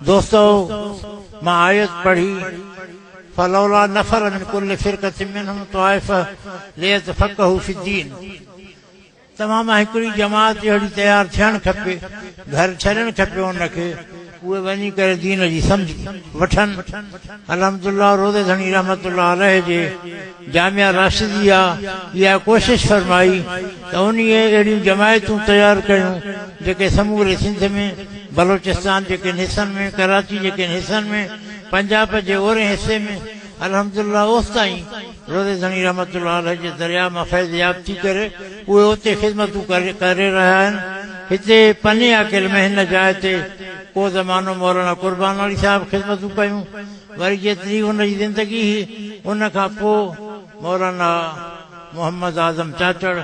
دوستو مان آيت پڙهي فلولا نفر من ڪل فرقة منهم طائفة ليتفقهوا في الدين توهان مان هڪڙي جماعت اهڙي تيار ٿيڻ کپي، گهر ڇڏڻ کپي ان کي، اهي وڃي ڪري دين جي سمجهه وٺن. الحمدلله روضي ڌڻي رحمة الله عليه جي جامعه راشديه اها ڪوشش فرمائي ته انهي اهڙيون جماعتون تيار ڪيون جيڪي سموري سنڌ ۾، بلوچستان جي ڪن حصن ۾، ڪراچي جي ڪن حصن ۾، پنجاب جي اورين حصي ۾، الحمدلله اوستائين روضي ڌڻي رحمة الله عليه جي درياء مان فيض ياب ٿي ڪري اهي اتي خدمتون ڪري رهيا آهن. هتي پني عاقل ۾ هن جاء تي ڪو زمانو مولانا قربان علي صاحب خدمتون ڪيون، وري جيتري ان جي زندگي هئي ان کان پوء مولانا محمد اعظم چاچڙ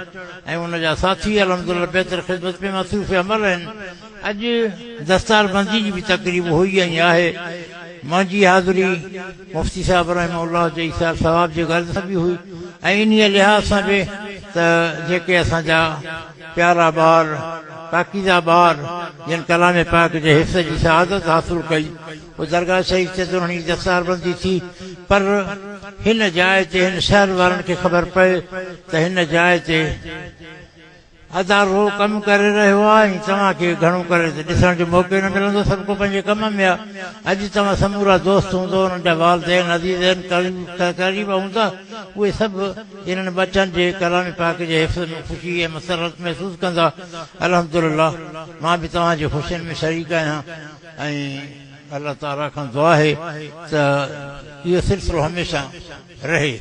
۽ ان جا ساٿي الحمدلله بهتر خدمت ۾ مصروف عمل آهن. اڄ دستاربندي جي به تقريب هئي ۽ آهي. منهنجي حاضري مفتي صاحب رحمه الله جي ايصال ثواب جي غرض سان به هئي ۽ انهيء لحاظ سان به ته جيڪي اسان جا پيارا ٻار، پاڪيزه ٻار جن ڪلام پاڪ جي حفظ جي سعادت حاصل ڪئي، پوء درگاهه شريف تي ته انهن جي دستاربندي ٿي پر هن جاء تي هن شهر وارن کي خبر پئي ته هن جاء تي ادارو ڪم ڪري رهيو آهي ۽ توهان کي گهڻو ڪري ته ڏسڻ جو موقعو نه ملندو، سڀ ڪو پنهنجي ڪم ۾ آهي. اڄ توهان سمورا دوست هوندو، انهن جا والدين، عزيزين، قريب هوندا، اهي سڀ انهن ٻچن جي ڪلام پاڪ جي حفظ ۾ خوشي ۽ مسرت محسوس ڪندا. الحمدلله مان به توهان جي خوشين ۾ شريڪ آهيان ۽ الله تعاليٰ کان دعا آهي ته اهو سلسلو هميشه رهي.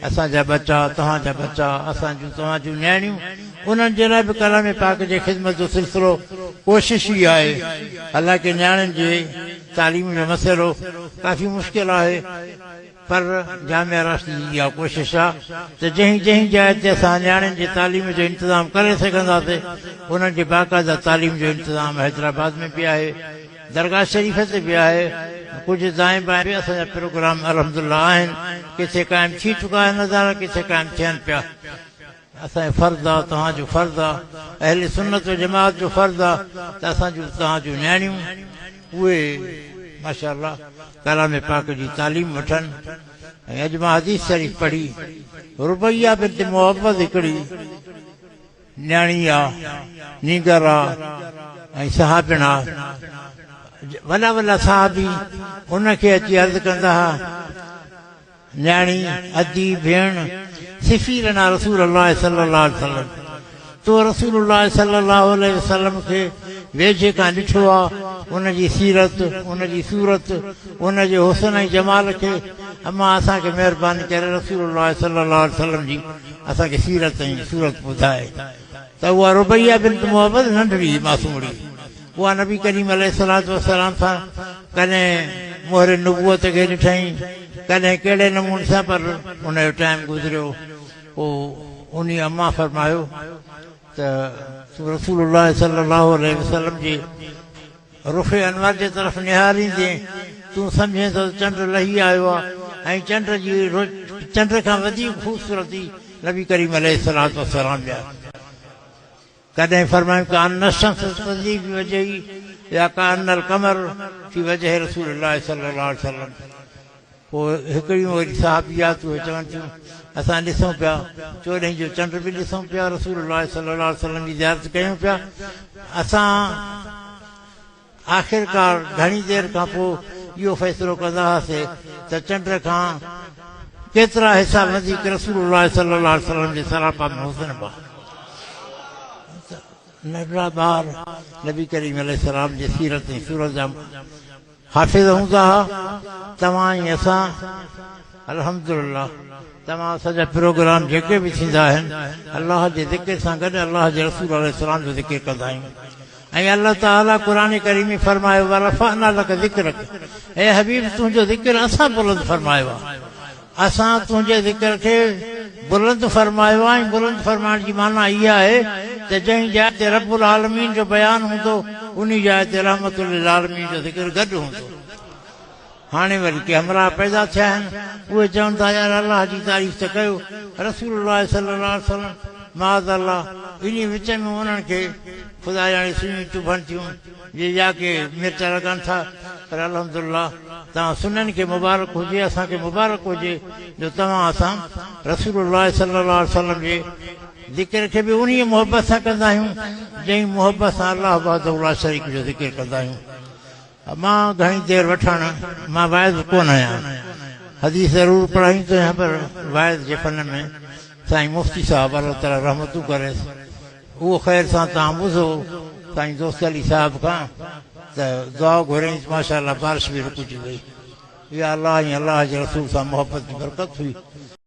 اسان جا ٻچا، توهان جا ٻچا، اسان جون توهان جون نياڻيون، انهن جي لاء به ڪلام پاڪ جي خدمت جو سلسلو ڪوشش ئي آهي. حالانڪه نياڻين جي تعليم جو مسئلو ڪافي مشڪل آهي پر جامعه راشدي جي اها ڪوشش آهي ته جنهن جنهن جاء تي اسان نياڻين جي تعليم جو انتظام ڪري سگهنداسين انهن جي باقاعده تعليم جو انتظام حيدرآباد ۾ به آهي. درگاهه شريف تي به آهي، ڪجهه دائين بائين به اسان جا پروگرام الحمدلله آهن، ڪٿي قائم ٿي چڪا آهن ادارا ڪٿي قائم ٿين پيا. اسان جو فرض آ، توهان جو فرض آ، اهل سنت و جماعت جو فرض آ ته اسان جون توهان جون نياڻيون اهي ماشاءالله ڪلام پاڪ جي تعليم وٺن ۽ اڄ مان حديث شريف پڙهي ربيعه بنت معوذ هڪڙي نياڻي آ، نينگر آ ۽ صحابڻ آ. وڏا وڏا صحابي ان کي اچي عرض ڪندا ها، نياڻي، ادي، ڀيڻ، صفي لنا رسول الله صلي الله عليه وسلم، تو رسول الله صلي الله عليه وسلم کي ويجهي کان ڏٺو آ، ان جي سيرت، ان جي صورت، ان جي حسن ۽ جمال کي، اما اسان کي مهرباني ڪري رسول الله صلي الله عليه وسلم جي اسان کي سيرت ۽ صورت ٻڌاء ته اها ربيعه بنت معوذ ننڍڙي هئي معصومڙي اها نبي ڪريم عليه الصلوة والسلام سان ڪڏهن مهر نبوت کي ڏٺائين ڪڏهن ڪهڙي نموني سان پر ان جو ٽائيم گذريو پوء انهي امان فرمايو ته تون رسول الله صلي الله عليه وسلم جي رخ انور جي طرف نهاريندين، تون سمجهين ٿو ته چنڊ لهي آيو آهي ۽ چنڊ جي چنڊ کان وڌيڪ خوبصورتي نبي ڪريم عليه الصلوة والسلام جي آهي. ڪڏهن فرمايائون ڪأن الشمس تضيء في وجهه يا ڪأن القمر في وجه رسول الله صلي الله عليه وسلم. پوء هڪڙيون وري صحابيات اهي چون ٿيون، اسان ڏسون پيا، چوڏهين جو چنڊ به ڏسون پيا، رسول الله صلي الله عليه وسلم جي زيارت ڪيون پيا، اسان آخرڪار گهڻي دير کان پوء اهو فيصلو ڪندا هئاسي ته چنڊ کان ڪيترا حصا وڌيڪ رسول الله صلي الله عليه وسلم جي سراپا ۾ حسن هئا. ننڍڙا ٻار نبي ڪريم عليه السلام جي سيرت ۽ صورت جا حافظ هوندا ها توهان ۽ اسان الحمدلله توهان اسان جا پروگرام جيڪي به ٿيندا آهن الله جي ذڪر سان گڏ الله جي رسول عليه السلام جو ذڪر ڪندا آهيون ۽ الله تعالي قرآن ڪريم ۾ فرمايو ورفعنا لك ذڪرك اي حبيب تنهنجو ذڪر اسان بلند فرمايو آهي اسان تنهنجي ذڪر کي بلند فرمايو آهي ۽ بلند فرمائڻ جي معنيٰ اها آهي ته جنهن جاء تي رب العالمين جو بيان هوندو انهي جاء تي رحمت للعالمين جو ذڪر گڏ هوندو. هاڻي وري ڪي همراهه پيدا ٿيا آهن اهي چون ٿا يار الله جي تعريف ته ڪيو رسول الله صلي الله عليه وسلم معاذ الله انهي وچ ۾ انهن کي خدا ڄاڻي سيون چڀن ٿيون جي يا ڪي مرچ لڳن ٿا. پر الحمدلله توهان سنين کي مبارڪ هجي اسان کي مبارڪ هجي جو توهان اسان رسول الله صلي الله عليه وسلم جي ذڪر کي به انهيء محبت سان ڪندا آهيون جنهن محبت سان الله وحده لا شريڪ جو ذڪر ڪندا آهيون. مان گهڻي دير وٺڻ مان واعظ ڪونه آهيان. حديث ضرور پڙهائيندو آهيان پر واعظ جي فن ۾ سائين مفتي صاحب الله تعالي رحمتون ڪريس اهو خير سان توهان ٻڌو سائين دوست علي صاحب کان ته دعا گهريائين ته ماشاء الله بارش به رڪجي وئي. اها الله ۽ الله جي رسول سان محبت جي برڪت هئي.